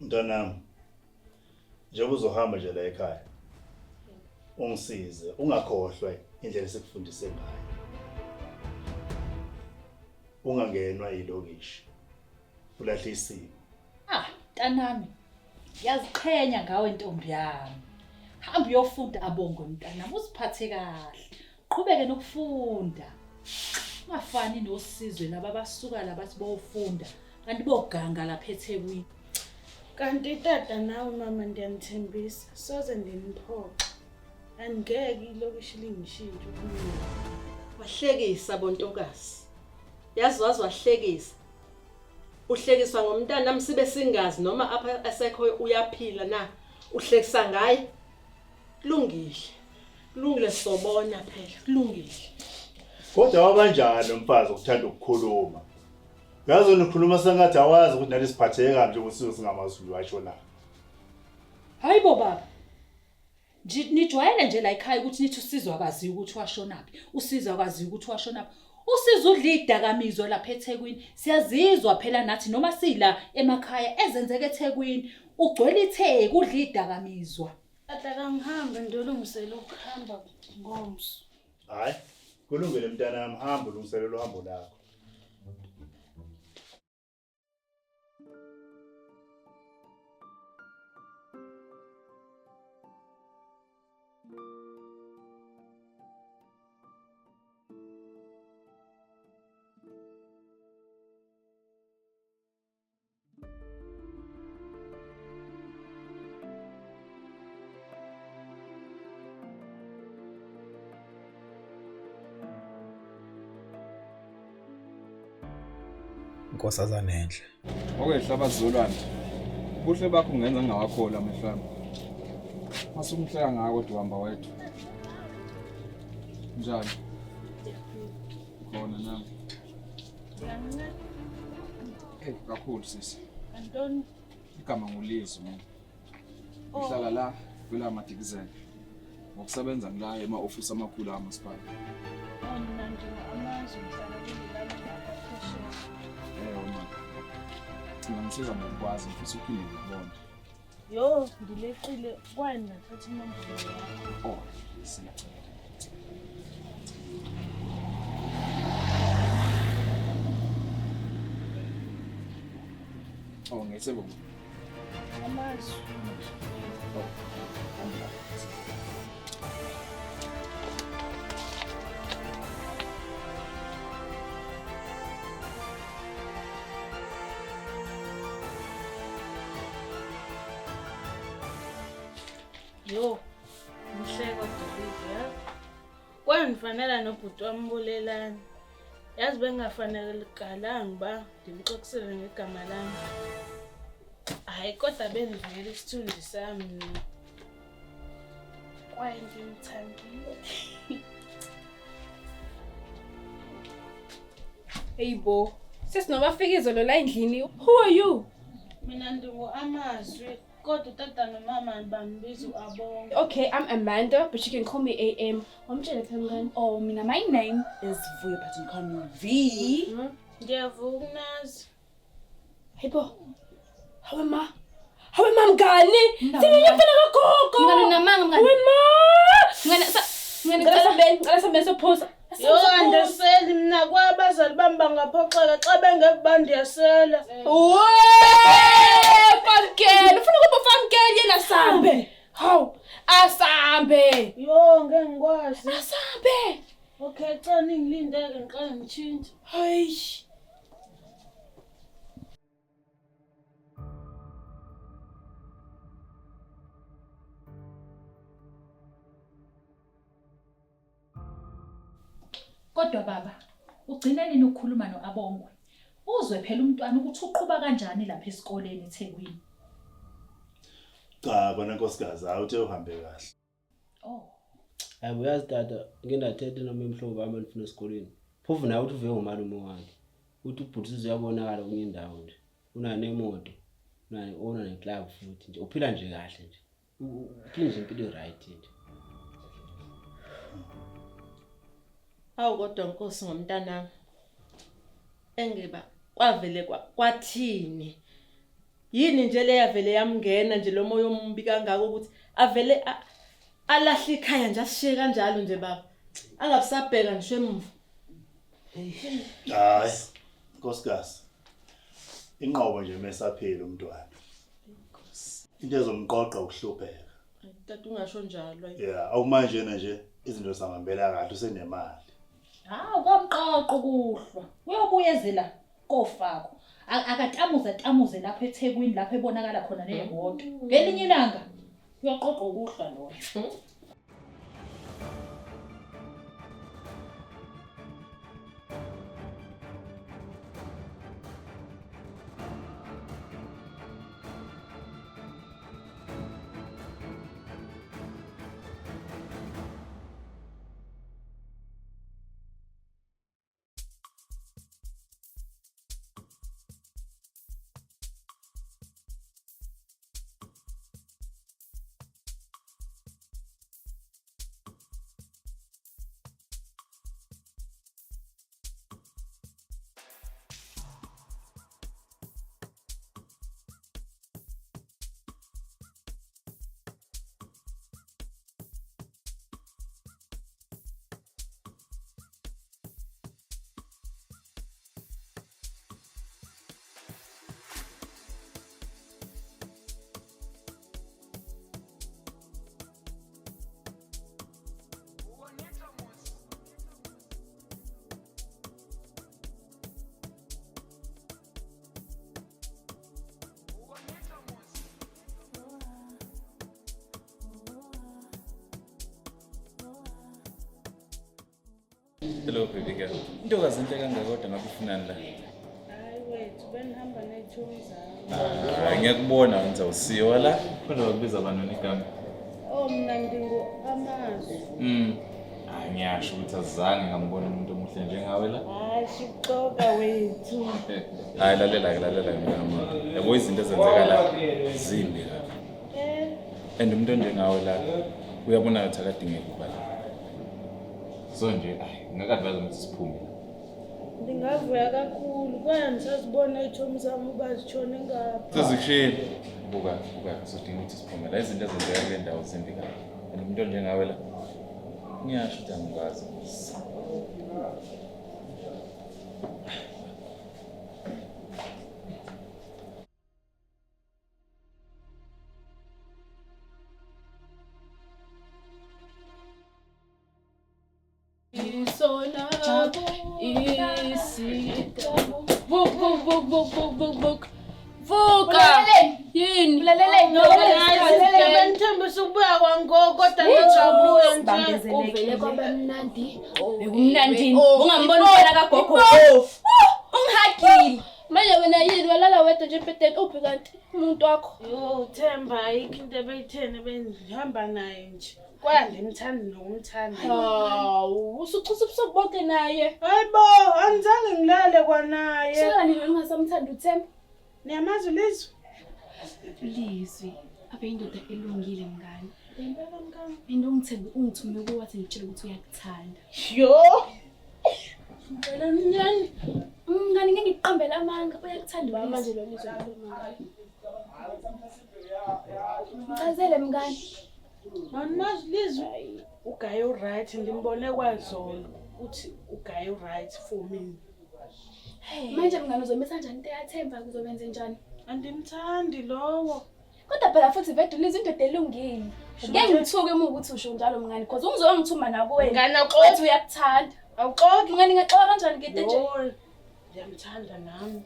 Mntanami, njengoba uzohamba nje la ekhaya, ungisize ungakhohlwa indlela esikufundise ngayo. Ungangenwa yilokishi, ulahle isimo. Ah, mntanami, ngiyaziqhenya ngawe ntombi yami. Hamba uyofunda abongwe mntanami, uziphathe kahle. Qhubeke nokufunda. Ungafani noSizwe laba abasuka la bathi bofunda kanti boganga lapha eThekwini. Kanti tata nawe mama ndiyanithembisa soze ndiniphoxe. Angeke ilokishi lingishintshe ubumina. Wahlekisa bontokazi. Yazi waze wahlekisa. Uhlekiswa ngomntanami sibe singazi noma apha esekhoyo uyaphila na. Uhlekisa ngaye. Kulungile. Kulungile sobona phela. Kulungile. Kodwa wabanjani umfazi okuthanda ukukhuluma? Yazi wena ukhuluma sengathi awazi ukuthi nalesi siphatheke kabi njengoba sizwe singamaZulu washo na. Hayi bo baba. Nje nijwayele nje la ekhaya ukuthi nithi uSizwe akaziwa ukuthi washonaphi. USizwe akaziwa ukuthi washonaphi. USizwe udla idakamizwa lapha eThekwini. Siyazizwa phela nathi noma sila emakhaya ezenzeka eThekwini. Ugcwele iTheku udla idakamizwa. Tata kangihambe ndiyolungisela ukuhamba ngomso. Hayi, kulungile mntanami, hamba ulungiselele uhambo lakho. Nkosazana enhle. Okwehla abazulwane. Ubuhle bakho ungenza ngingawakholwa amehlo ami. Mase umhleka ngako kodwa uhamba wedwa. Njani? Khona nami. Hey, kakhulu sisi. Antoni? Igama nguLizwi mina. Ngihlala la kwela Madikizela. Ngokusebenza ngila ema-ofisi amakhulu kamasipala. Oh, mina ndingu-Amazwi ngihlala kulelana ngapha phesheya. Ewe ma. Ngingangisiza ngokukwazi ngifisa ukuphinde ngikubone. Yo, ndileqile kwani nathatha inombolo yakho. Oh, siyacela. Oh, ngiyethemba. Amazwi. Oh, hamba. Yo, mhle kodwa Livi, yazi. Kwangifanela nobhuti wami Bulelani. Yazi bengafanelekalanga uba ndimxokisele ngegama lami. Hayi kodwa bendivikela isithunzi sami mina. Kwaye ndimthandile. Hey bo, sesinoba izolo la endlini. Who are you? Mina ndingu-Amazwi kodwa utata nomama bambiza u-Abonga. Okay, I'm Amanda, but you can call me AM. Wamtshele phela mngani. Oh, mina my name is Vuyo but you can call me V. Ndiyavuka ukunazi. Hey bo. Hawe ma. Hawe ma mngani. Singene mfana kagogo. Mngani unamanga mngani. Hawe ma. Mngani sa mngani Ngicela ngicela sambeni, ngicela sambeni sophuza. Yho, andiseli mna kwaye abazali bam bangaphoxeka xa bengeva uba ndiyasela. We, farm girl, ufuna ukuba farm girl yena sambe. Hawu, asambe. Yho, ngeke ngikwazi. Asambe. Okay, cela ningilinde-ke ngiqale ngitshintshe. Hayi. Kodwa baba, ugcine nini ukukhuluma no-Abongwe? Uzwe phela umntwana ukuthi uqhuba kanjani lapha esikoleni eThekwini. Cha kona nkosikazi, hayi uthe uhambe kahle. Oh. Hayi uyazi tata, ngike ndathetha noma emhlobo bami andifuna esikoleni. Phofu nawe uthi uve ngomalume wakhe. Uthi ubhuti uyabonakala kwenye indawo nje. Unayo nemoto, unayo owner neclub futhi nje. Uphila nje kahle nje. Uphila nje impilo right nje. Awu kodwa Nkosi ngomntanami. Engeba kwavele kwathini. Yini nje leya vele yamngena nje lo moya omubi kangaka ukuthi avele alahle ikhaya nje asishiye kanjalo nje baba. Angabusabheka ngisho emuva. Hayi, nkosikazi. Inqobo nje mesaphila umntwana. Into ezomqoqa ukuhlupheka. Tata ungasho njalo. Yeah, awumanjena nje izinto zihambela kahle usenemali. Hawu kwamqoqo kuhlwa. Uyobuyezela kofako. Akatamuze tamuze lapha eThekwini lapho ebonakala khona nemoto. Ngelinye ilanga uyaqoqa ukuhlwa loyo. Hello baby girl. Intokazi enhle kangaka kodwa ngabe ufunani la? Hayi wethu, benihamba ney'thomi zami. Hayi ngiyakubona wenza usiwa la. Kodwa bakubiza bani igama? Oh mina ndingu Amazwi. Hayi ngiyasho ukuthi azange ngambona umuntu omuhle njengawe la. Hayi sikuxoka wethu. Hayi lalela ke lalela ke mntana. Yabo izinto ezenzeka la zimbi kabi. And umuntu onjengawe la uyabona ukuthi akadingeki ukuba la. So nje ayi ngingakadvise ukuthi siphume la. Ndingavuya kakhulu kwaye ndisazibona iy'thomi zami uba zitshone ngapha. Sezikushiyile. Buka, buka, sodinga ukuthi siphume la. Izinto ezenzeka kule ndawo zimbi kabi. And umuntu onjengawe la ngiyasho ukuthi angikwazi. Vuk vuk vuk vuk vuk vuk vuk. Vuka. Yini? Benithembisa ukubuya kwangoku kodwa ngijabuya nje. Kuvele kwaba mnandi. Bekumnandi. Ungambona umfana kagogo. Ungihagile. Manje wena yini walala wedwa nje embhedeni uphi kanti umuntu wakho? Yo Themba ayikho into ebeyitheni bengihamba naye nje. Kwaya ndimthanda nokumthanda. Hawu, usuchitha ubusuku bonke naye. Hayibo, angizange ngilale kwanaye. Kusukela nini wena ungasamthandi uThemba? Niyamazi uLizwi? Lizwi, abe indoda elungile mngani. Ngempela mngani. Mina ungithembe ungithume kuwe wathi ngitshele ukuthi uyakuthanda. Yo! Ngicela mngani. Mngani ngeke ngikuqambele amanga, uyakuthanda Manje uLizwi. lo Lizwi ukhuluma ngaye. Mchazele mngani. Andimazi Lizwi. Ugaye uright ndimbone kwazolo uthi ugaye uright for me. Manje mngani uzomisa kanjani into eyathemba kuzobenze njani? Andimthandi lowo. Kodwa phela futhi vele uLizwi indoda elungile. Ngeke ngithuke uma ukuthi usho njalo mngani because ungizongithuma nakuwena. Mngani Wathi awuxoki. uyakuthanda. Awuxoki. Mngani ngingaxoka kanjani ngento nje? Yo, ndiyamthanda nami.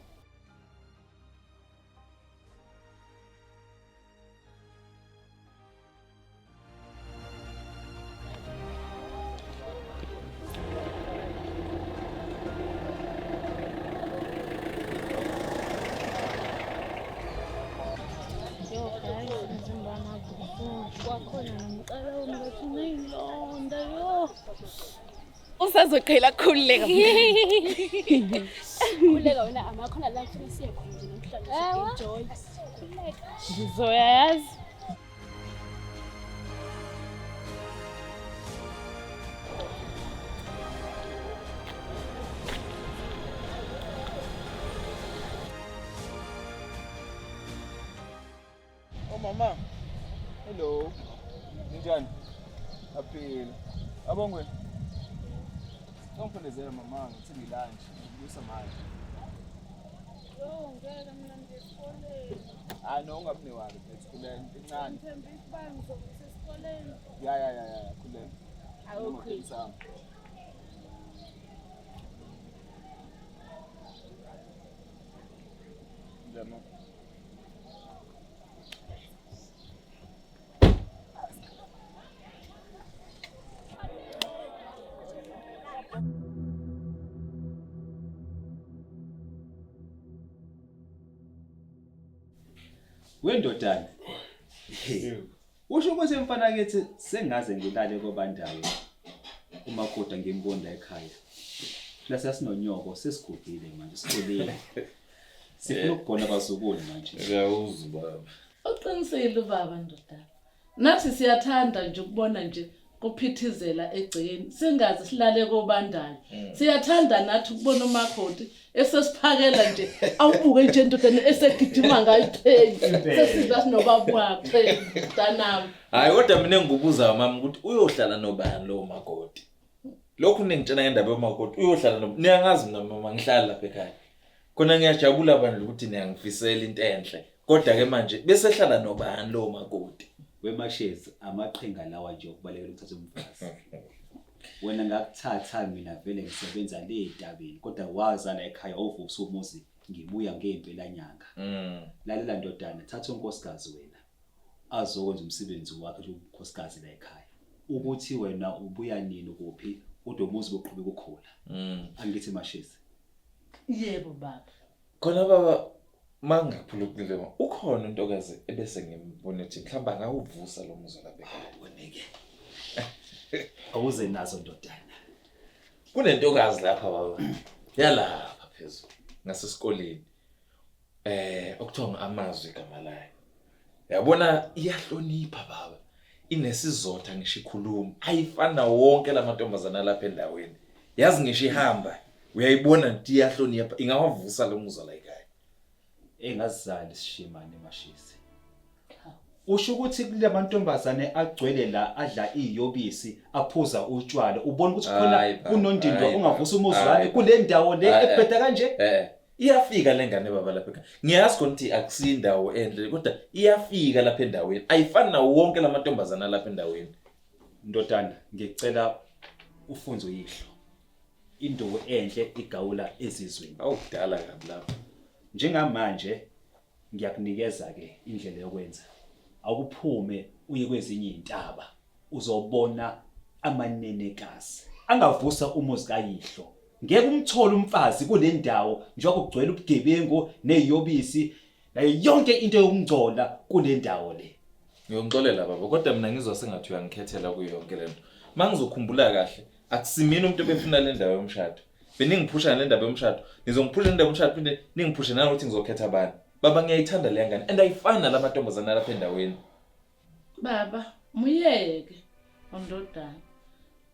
Yo guys, umzimba wami akubuhlungu. Kwakhona nomqala wami uneyilonda yo. Usazoqhela khululeka. Khululeka wena amakhona la kufuna siye khona nje namhlanje. Enjoy. Khululeka. Ngizoya yazi. Hello. Ninjani? Aphila. Abongwe. Ngifundezela mama ngithi ngilunch, ngibuyisa manje. Yo, ngeke mina ngiye esikoleni. Hayi no ungabi newali mfethu, khuleka incane. Ngithembisa uba ngizobuyisa esikoleni. Ya ya ya ya, khuleka. Okay. Njani? Wendodana. Usho ukuthi mfana kithi sengaze ngilale kobandayo. Umakoti ngimbona la ekhaya. Phela sasinonyoko sesigugile manje sikhulile. Sifuna ukugona abazukulu manje. Ngiyawuzwa baba. Uqinisile ubaba ndodana. Nathi siyathanda nje ukubona nje kuphithizela egcekeni singaze silale kobandayo. Siyathanda nathi ukubona umakoti esesiphakela nje awubuke nje ndodana esegijima ngayo itrain. Sesizwa sinobaba wakhe mntanami. Hayi kodwa mina engikubuza mama ukuthi uyohlala nobani lo makoti. Lokhu ningitshela ngendaba yomakoti uyohlala no niyangazi mina mama ngihlala lapha ekhaya. Khona ngiyajabula bandla ukuthi niyangifisela into enhle. Kodwa ke manje bese hlala nobani lo makoti. Wemashezi amaqhinga lawa nje okubalekela ukuthatha umfazi. Wena ngakuthatha mina vele ngisebenza le entabeni kodwa waza la ekhaya ovusa umuzi ngibuya ngempela nyanga. Lalela ndodana, thatha unkosikazi wena azokwenza umsebenzi wakhe nje unkosikazi la ekhaya. Ukuthi wena ubuya nini kuphi kodwa umuzi boqhubeka ukhula. Angithi Mashezi. Yebo baba. Khona baba mangaphulukile ma ukhona untokazi ebese ngimbona ukuthi mhlawumbe angawuvusa lo muzi lapha ekhaya. Woneke. Awuze nazo ndodana. Kunentokazi lapha baba. Yalapha phezulu ngasesikoleni. Okuthiwa ngamazwi igama layo. Yabona iyahlonipha baba. Inesizotha ngisho ikhuluma. Ayifana wonke lamantombazana lapha endaweni. Yazi ngisho ihamba uyayibona nti iyahlonipha ingawavusa lo muzi la ekhaya. Engazali sishimane Mashezi. Usho ukuthi kule mantombazane agcwele la adla iyobisi aphuza utshwala ubona ukuthi khona kunondindwa ungavusa umuzi wami kule ndawo le ebheda kanje. Iyafika le ngane baba lapha ekhaya. Ngiyazi khona ukuthi akusindawo enhle kodwa iyafika lapha endaweni. Ayifani nawo wonke lamantombazana lapha endaweni. Ndodana ngicela ufunze uyihlo. Induku enhle igawula ezizweni. Awukudala kabi lapha. Njengamanje ngiyakunikeza ke indlela yokwenza. Awuphume uye kwezinye izintaba uzobona amanenekazi angavusa umuzi kayihlo. Ngeke umthole umfazi kule ndawo njengoba kugcwele ubugebengu neziyobisi nayo yonke into yokungcola kule ndawo le. Ngiyongixolela baba kodwa mina ngizwa sengathi uyangikhethela kuyo yonke lento. Mangizokhumbula kahle akusimina umuntu obefuna le ndawo yomshado. Beningiphusha le ndaba yomshado. Nizongiphusha le ndaba yomshado phinde ningiphushe nanokuthi ngizokhetha abani. Baba ngiyayithanda le ngane and ayifani nalamantombazana lapha endaweni. Baba muyeke undodana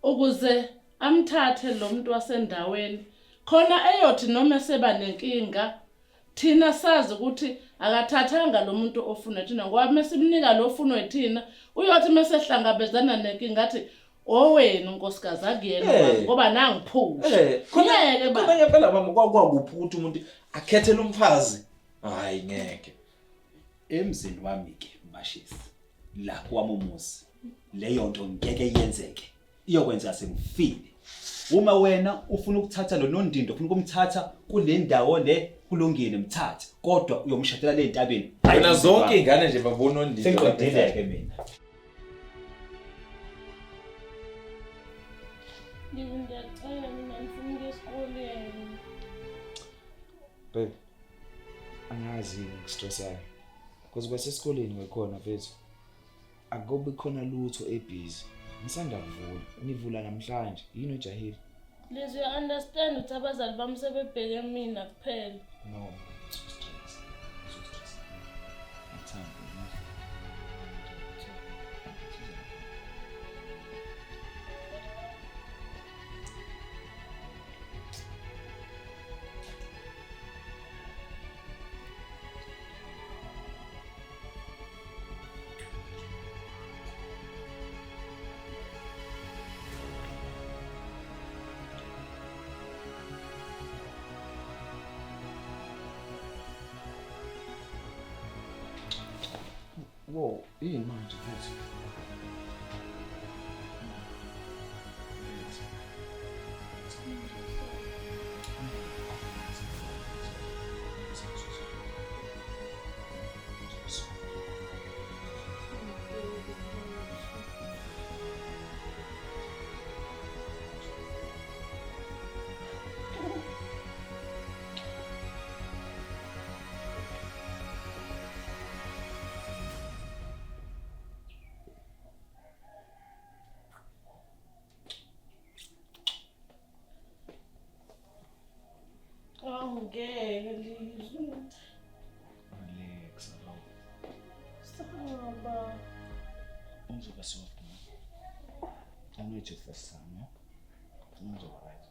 ukuze amthathe lo muntu wasendaweni khona eyothi noma seba nenkinga thina sazi ukuthi akathathanga lo muntu ofuna thina ngoba mesimnika lo ofunwe thina uyothi mesehlangabezana nenkinga athi owenu unkosikazi akuyena ngoba nangiphusha. Khona khona ngempela mama kwakwakuphi ukuthi umuntu akhethele umfazi? Hayi ngeke. Emzini wami ke Mashezi la kwami umuzi leyo nto ngeke yenzeke. Iyokwenza sengifile. Uma wena ufuna ukuthatha lo nondindo ufuna ukumthatha kule ndawo le kulungile mthathe kodwa uyomshadela le ntabeni. Wena zonke ingane nje babona ondindo. Sengiqedile ke mina. Ngiyacela mina ngifuna ukuya esikoleni. Babe, angazi ngistressayo. Because kwasesikoleni ngikhona mfethu. Akubi khona lutho ebhizi. Ngisanda kuvula. Nivula namhlanje. Yini ojahile? Lizwi understand ukuthi abazali bami sebebheke mina kuphela. No, stress. Stress. Ngithanda. Yini manje futhi? Awungeke Lizwi. Relax, bro. Saba. Ngizoba soft man. I know it's your first time, yeah? Ngizoba right.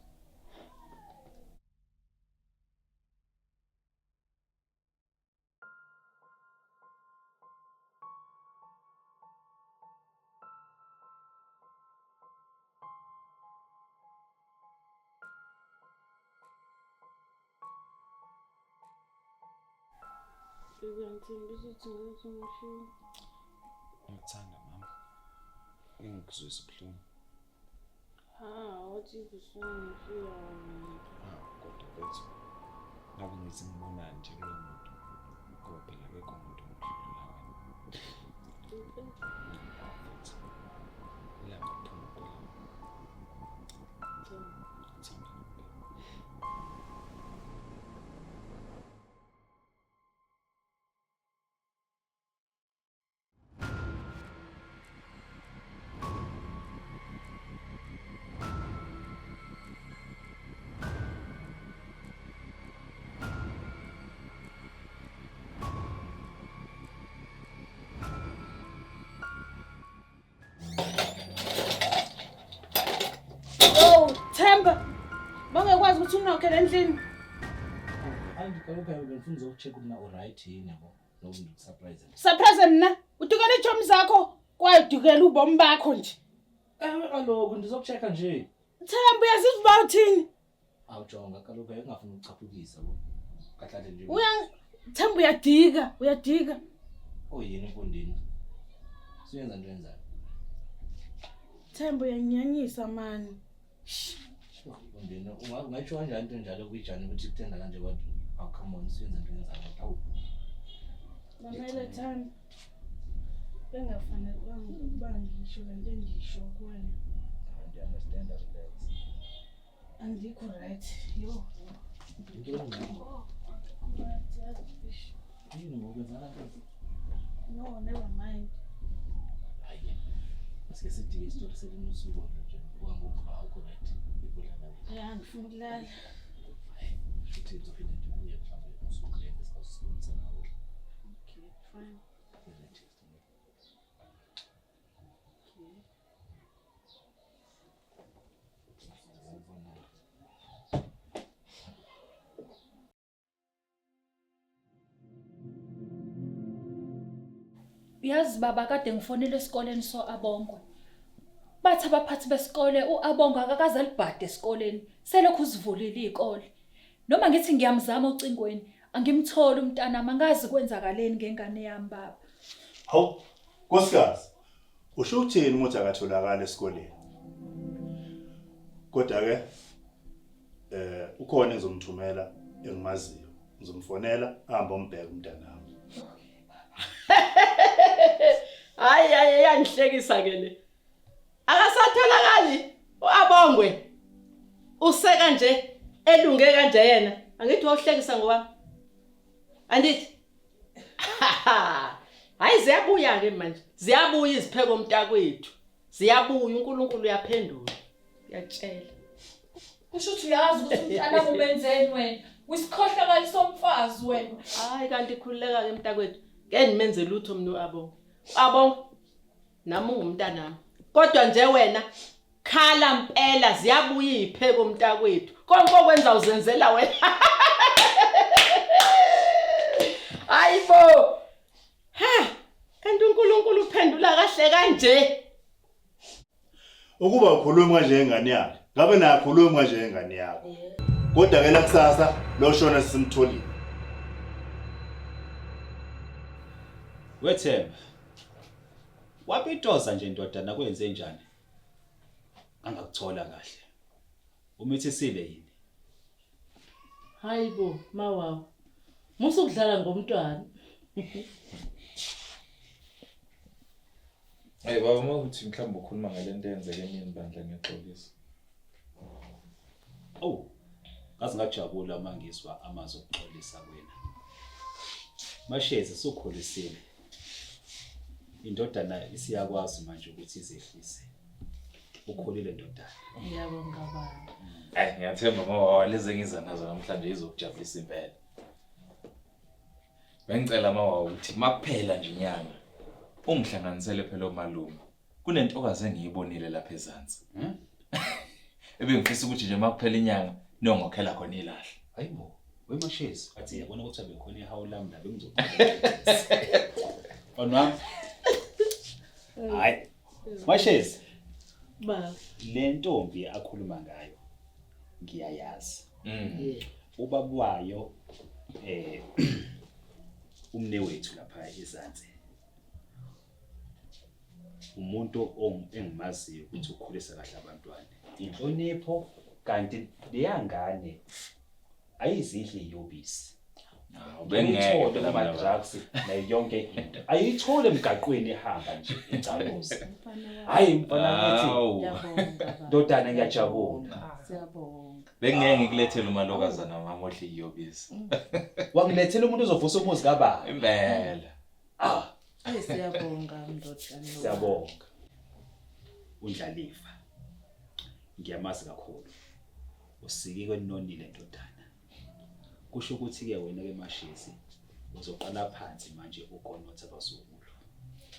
Uyangithembisa ukuthi ngeke ungishiye. Ngikuthanda mama. Ngeke ngikuzwise ubuhlungu. Ha, wathi usungishiya wena. Hawu kodwa mfethu. Ngabe ngithi ngibonani nje kulo muntu. Ngoba phela akekho umuntu ongidlula wena. Hawu mfethu. Ilanga liphuma phela. Ngikuthanda ngempela. Oh, Themba. Bangekwazi ukuthi unokhe le ndlini. Anti kaloku phela bengifuna uzoku-check ukuthi na u-right yini yabo. Nokuthi ndikusurprise nje. Surprise mna. Udukela iitshomi zakho kwaye udukela ubomi bakho nje. Ewe kaloku ndizoku-check-a nje. Themba uyazizwa uba uthini? Awujonga kaloku ayengafuni ukuchaphukisa bo. Kahlale nje. Uya Themba uyadika, uyadika. Oyini mfondini? Suyenza into yenzayo. Themba uyanyanyisa mani. Mfondini ungayitsho kanjani into enjalo kwijani ukuthi kuthenga kanje kodwa awu come on suyenza into yenzayo. Awu. Mamela Themba. Bengafanele ukuba ngisho le nto engisho kuwena. I understand relax. Andikho right. Yho. Intoni ngoku? Yini ngoku kwenzakala ntoni? No, never mind. Hayi. Asike sidike isitori selinye usuku nje. Ngoba ngoku awukho right. Ibulala. Ya, ndifuna ukulala. Futhi ngizophinda ndibuye mhlawumbe usuku lento sikazisibonisa nawe. Okay, fine. Yazi baba kade ngifonele esikoleni so abongwe. Bathi abaphathi besikole uAbongwe akakaze alibhade esikoleni. Selokhu uzivulile izikole. Noma ngithi ngiyamzama ocingweni, angimtholi umntanami, angazi kwenzakaleni ngengane yami baba. Hawu, nkosikazi, usho ukuthini ukuthi akatholakala esikoleni? Kodwa ke ukhona engizomthumela engimaziyo. Ngizomfonela ahambe ombheka umntanami. Hayi hayi yangihlekisa ke le. Akasatholakali uAbongwe. Useka nje elunge kanje yena. Angithi wawuhlekisa ngowami. Andithi. Hayi ziyabuya ke manje. Ziyabuya izipheko mntakwethu. Ziyabuya uNkulunkulu uyaphendula. Uyatshela. Kusho ukuthi uyazi ukuthi umntanami umenzeni wena. Uyisikhohlakali somfazi wena. Hayi kanti khululeka ke mntakwethu. Ngeke nimenze lutho mina uAbongwe. Uabongwe nami ungumntanami. Kodwa nje wena khala mpela ziyabuya izipheko mntakwethu. Konke okwenza uzenzela wena. Hayibo. Ha! Kanti uNkulunkulu uphendula kahle kanje. Ukuba ukhuluma kanje ngengane yakhe, ngabe naye akhuluma kanje ngengane yakho. Kodwa ke la kusasa lo shona simtholile. Wethemba. Wapitoza nje ndodana kwenze njani? Angakuthola kahle. Umithisile yini? Hayibo, mawawa. Musa ukudlala ngomntwana. Hey baba uma ukuthi mhlawumbe ukhuluma ngalento eyenzeke emini bandla ngiyaxolisa. Oh. Ngaze ngajabula uma ngizwa amazwi okuxolisa kuwena. Mashezi sukhulisile. Indodana isiyakwazi manje ukuthi izehlise. Ukhulile ndodana. Ngiyabonga baba. Hayi ngiyathemba mawawa lezi engiza nazo namhlanje izokujabulisa impela. Bengicela mawawa ukuthi makuphela nje inyanga ungihlanganisele phela omalume. Kunentokazi engiyibonile lapha ezansi. Ebengifisa ukuthi nje makuphela inyanga niyongokhela khona ilahle. Hayibo, wemashezi athi yabona ukuthi abekhona ihawu lami la bengizoqala. Mfana wami. Hayi. Mashezi, Baba. le ntombi akhuluma ngayo ngiyayazi. Ubaba wayo umne wethu lapha ezansi. Umuntu engimaziyo ukuthi ukhulisa kahle abantwana. Inhlonipho kanti leyangane ayizidli iyobisi. Bengeke Ayithole phela kuma mina drugs nayo yonke into. Ayithole emgaqweni ehamba nje icaluza. Hayi mfana ngithi Hawu. Ngiyabonga baba. ndodana ngiyajabula. Siyabonga. Bengeke ngikulethele umalokazana wami odla iyobisi. Wangilethela umuntu ozovusa umuzi kababa. Impela. Ah, Hey siyabonga ndodana. siyabonga. Undlalifa. Ngiyamazi kakhulu. Usike kwenonile ndodana. Kusho ukuthi ke wena ke Mashezi uzoqala phansi manje ugonotha abazukulu.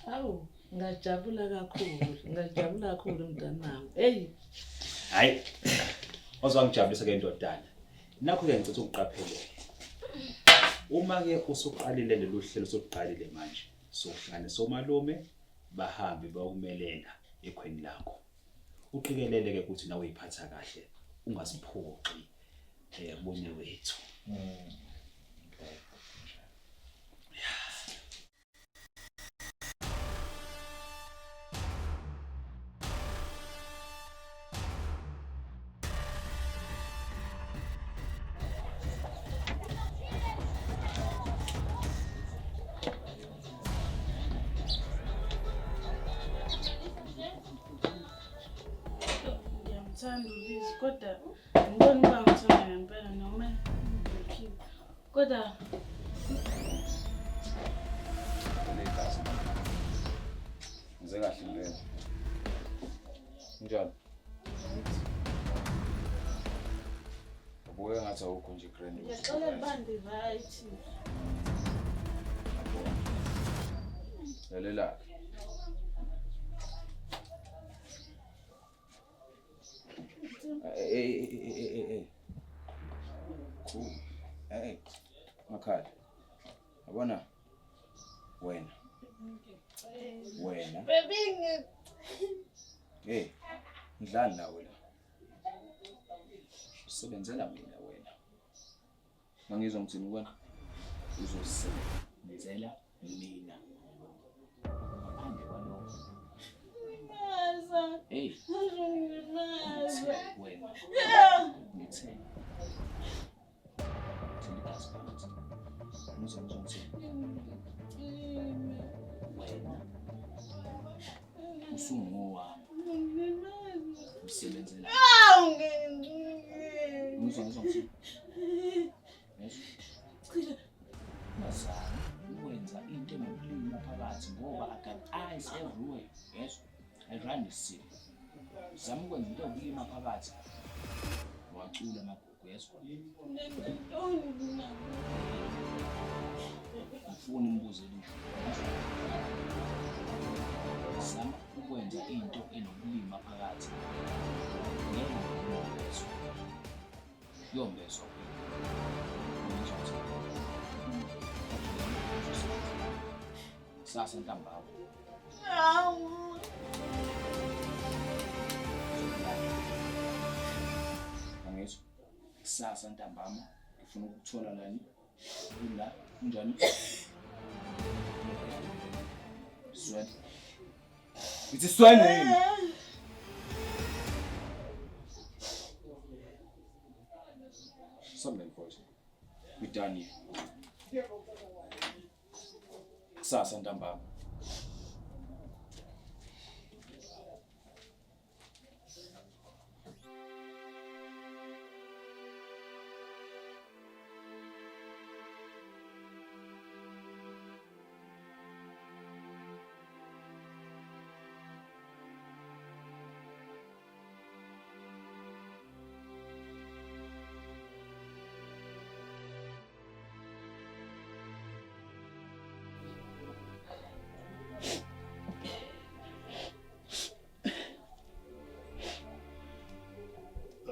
Awu, ngajabula kakhulu. Ngajabula kakhulu mntanami. Hey, Hayi. Ozwangijabulisa ke ndodana. Nakho ke ngicela ukuqaphele. Uma ke usuqalile lolu hlelo sokuqalile manje, sokuhlanganisa omalume bahambe bayokumelela ekhweni lakho. Uqikelele ke ukuthi nawe uyiphatha kahle, ungaziphoxi bone wethu. Ngiyamthanda uLiz kodwa ngibona uba ngithanda ngempela noma ngibhekile. Kodwa Legazi. Ngize kahle impela. Njani? Ubuke ngathi awukho nje grand. ngiyacela bandi right. Lalela. Eh eh eh eh eh. Cool. Eh makhali. Yabona wena. Wena. Baby ngi Hey, ngidlali nawe la. Usebenzela mina wena. Ngangizwa ngithini kuwena? Uzosebenzela mina. Ngaphandle kwalokho. Limaza. Hey, Uzongilimaza. wena. Ngithe. Thina igazi phansi. Ngizwa ngizwa ngithini? Wena usungowami. Usebenzela. Awu ngi. Ngizwa ngizwa ngithini? Yezwa? Ungazami ukwenza into enobulima phakathi ngoba I got eyes everywhere. Yezwa? I run the city. Zama ukwenza into ewubulima phakathi. Wacula amagugu yezwa? Ufuna umbuzo elisho. Zama ukwenza into enobulima phakathi. Ngeke uyombezwa. Yombezwa. Kusasa ntambama. Awu. Angizwa. Kusasa ntambama ngifuna ukukuthola lani. Ula kunjani? Zwela. Ngithi swenge yini? Something mfowethu. We done here. Kusasa ntambama.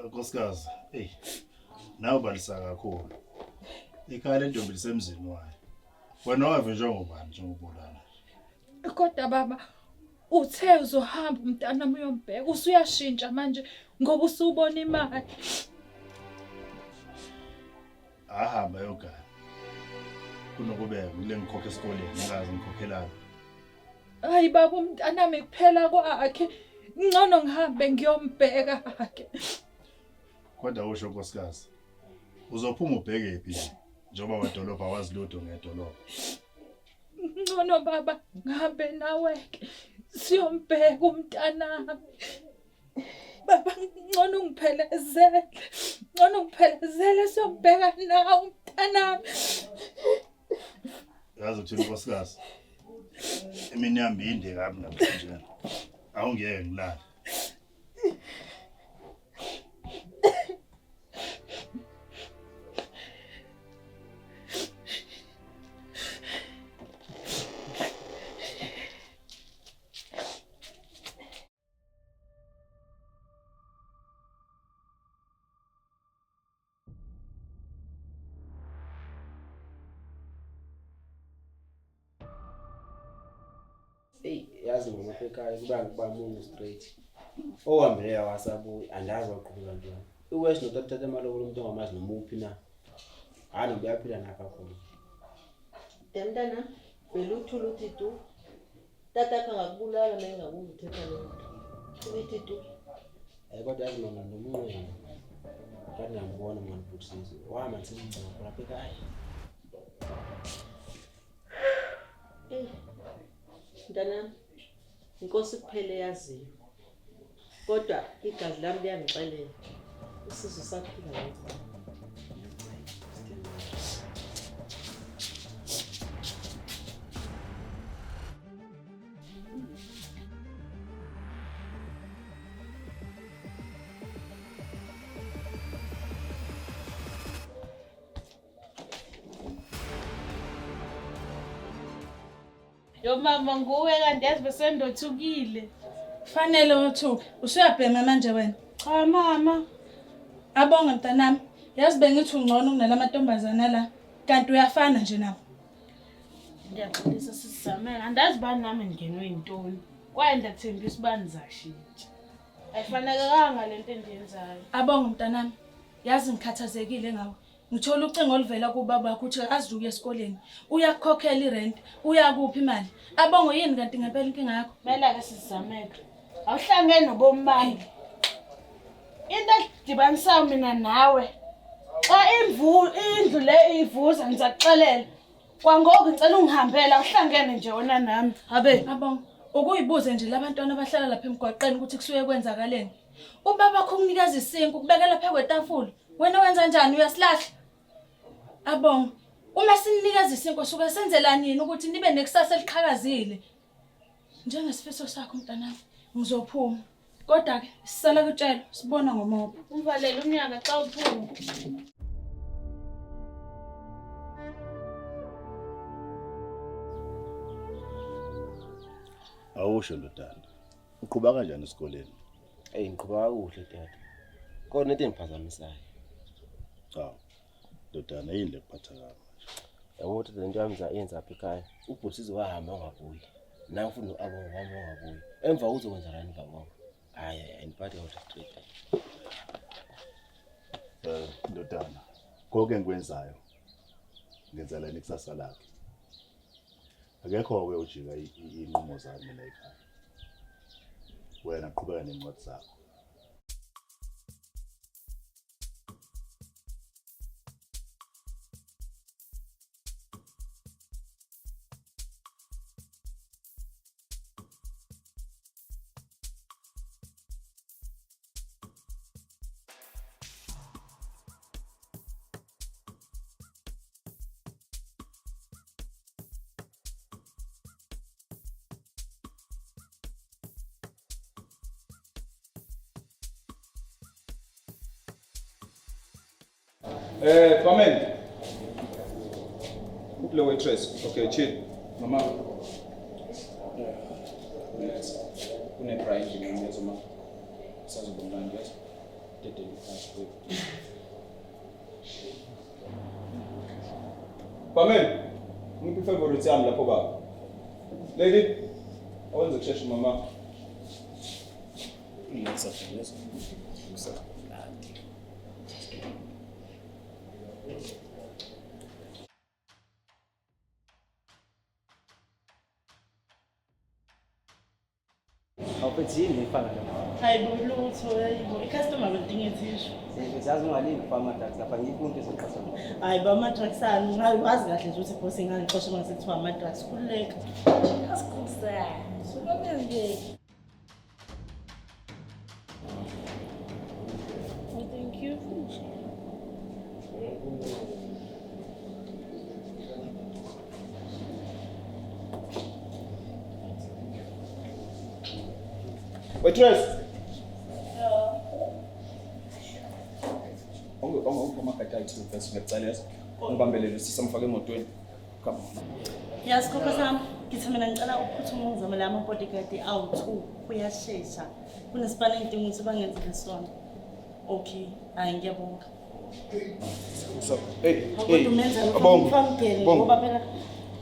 Nkosikazi, hey, nawe ubalisa kakhulu. Ikhaya lentombi lisemzini wayo. Wena wave njengobani njengobulala. Kodwa baba uthe uzohamba umntanami uyombheka usuyashintsha manje ngoba usubona imali. Ahamba yogana. Kunokubeka kule ngikhokha esikoleni ngikaze ngikhokhelana. Hayi baba umntanami kuphela kwakhe. Ngcono ngihambe ngiyombheka ke. Kodwa usho nkosikazi, uzophuma ubheke phi nje njengoba wedolobha wazi lutho ngedolobha. Ngcono baba ngihambe nawe ke siyombheka umntanami. Baba ngcono ungiphelezele. Ngcono ungiphelezele siyombheka nawe umntanami. Yazi uthini nkosikazi? Imini yami inde kabi namhlanje. Awungiyeke ngilale. Eyi yazi mama ekhaya kuba ngikubamunyu straight. Ohambileyo akasabuyi andazi waqhubeka ntoni. Iwest nothatha amalobolo umuntu ongamazi noma uphi na. Hayi noba uyaphila napha khona. Mntana, vele uthule uthi tu. Tatakho angakubulala uma engakuva uthetha lo nto. Uthi tu. Hayi kodwa yazi mama nomnqweno. Ngathi ngiyambona mani bhuti Wahamba ndisemngcwabo lapha ekhaya. Eyi, mntanami, inkosi kuphela eyaziyo. Kodwa igazi lami liyangixelela. Usizwe usaphila yedwa. Yo mama nguwe kanti yazi besendothukile. Fanele wethuke. Usuyabhema manje wena. Cha mama. Abonge mntanami. Yazi bengithi ungcono kunalamantombazana la. Kanti uyafana nje nabo. Ngiyaxolisa sisizamela. Andazi bani nami ngingenwe yintoni. Kwaye ndathembisa uba ndizashintsha. Ayifanelekanga lento endiyenzayo. Abonge mntanami. Yazi ngikhathazekile ngawe. Ngithola ucingo oluvela kubaba wakho uthi akazi ukuya esikoleni. Uyakukhokhela irent, uyakuphi imali. Abonge yini kanti ngempela inkinga yakho? Mela ke sizameke. Awuhlangene nobomi bami. Into edibanisayo mina nawe. Xa imvu indlu le ivuza ngizakuxelela. Kwangoku ngicela ungihambele awuhlangene nje wena nami. Habe. Abonge, ukuyibuze nje labantwana abahlala lapha emgwaqeni ukuthi kusuke kwenzakaleni. Ubaba wakho ukunikeza isinkwa ukubekela phezu kwetafula. Wena wenza njani uyasilahla? Abonge, uma sininikeza isinkwa suke senzela nini ukuthi nibe nekusasa eliqhakazile. Njengesifiso sakho mntanami, ngizophuma. Kodwa ke sisala kutshelwa sibona ngomopho. Umvalele umnyaka xa uphuma. Awusho ndodana. Uqhuba kanjani esikoleni? Eyi ngiqhuba kakuhle tata. Kodwa into engiphazamisayo. Cha. Ndodana yini lekuphatha kabi manje? Yabo tata lento yami yenza apha ekhaya. Ubhuti wahamba wangabuyi. Nawe futhi no-Abonge wahamba wangabuyi. Emva kuzokwenzakalani emva kwakho? Hhayi hhayi andiphathi kakuhle straight tata. Ndodana, konke engikwenzayo ngenzela ikusasa lakhe. Akekho-ke ujika iy'nqumo zami mina ekhaya. Wena qhubeka nencwadi zakho. Barman. Uphi le waitress? Okay, chill. Mama. Relax. Kune bra endlini ngiyezwa ma. Sazoba mnandi yazi. Dedele phansi. Barman. Ngiphi favorite yami lapho baba. Lady. Awenze kushesha mama. Relax, relax. Kusazoba mnandi. Awuphethe yini ifana la? Hayi bo lutho, hayi bo, i-customer belidinga ithishu. Yazi ungalingi ufaka ama-drugs lapha ngikho umuntu ezoqasha. Hayi bo ama-drugs ani, ngabe wazi kahle nje ukuthi ibhosi ingangixosha uma sekuthiwa ama-drugs. Khululeka. Asikhubisane. Suka nje. Oh, thank you. Waitress. Onge onge onge amagadi ayi-two first ngiyacela yazi. Ngibambelele usisi amfake emotweni. Come on. Yazi khokho sami, ngithi mina ngicela ukuphuthuma ungizamele ama-bodyguard awu-two, kuyashesha. Kunesipani engidinga ukuthi bangenzele sona. Okay, hhayi ngiyabonga. So, hey, hey. Kodwa umenzele Abonga. umfamgele Abonga. ngoba phela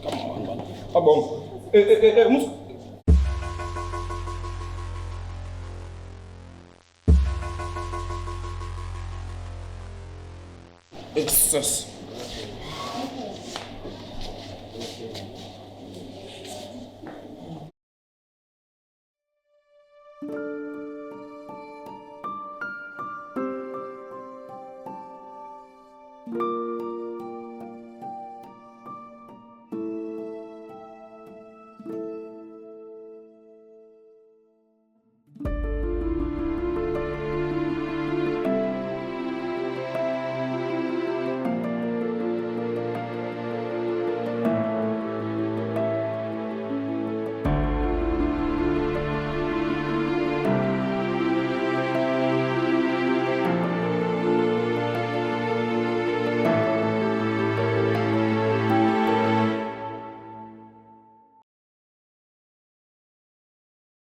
Come on, man. Abonga. Eh eh eh, eh mus Eh, sus.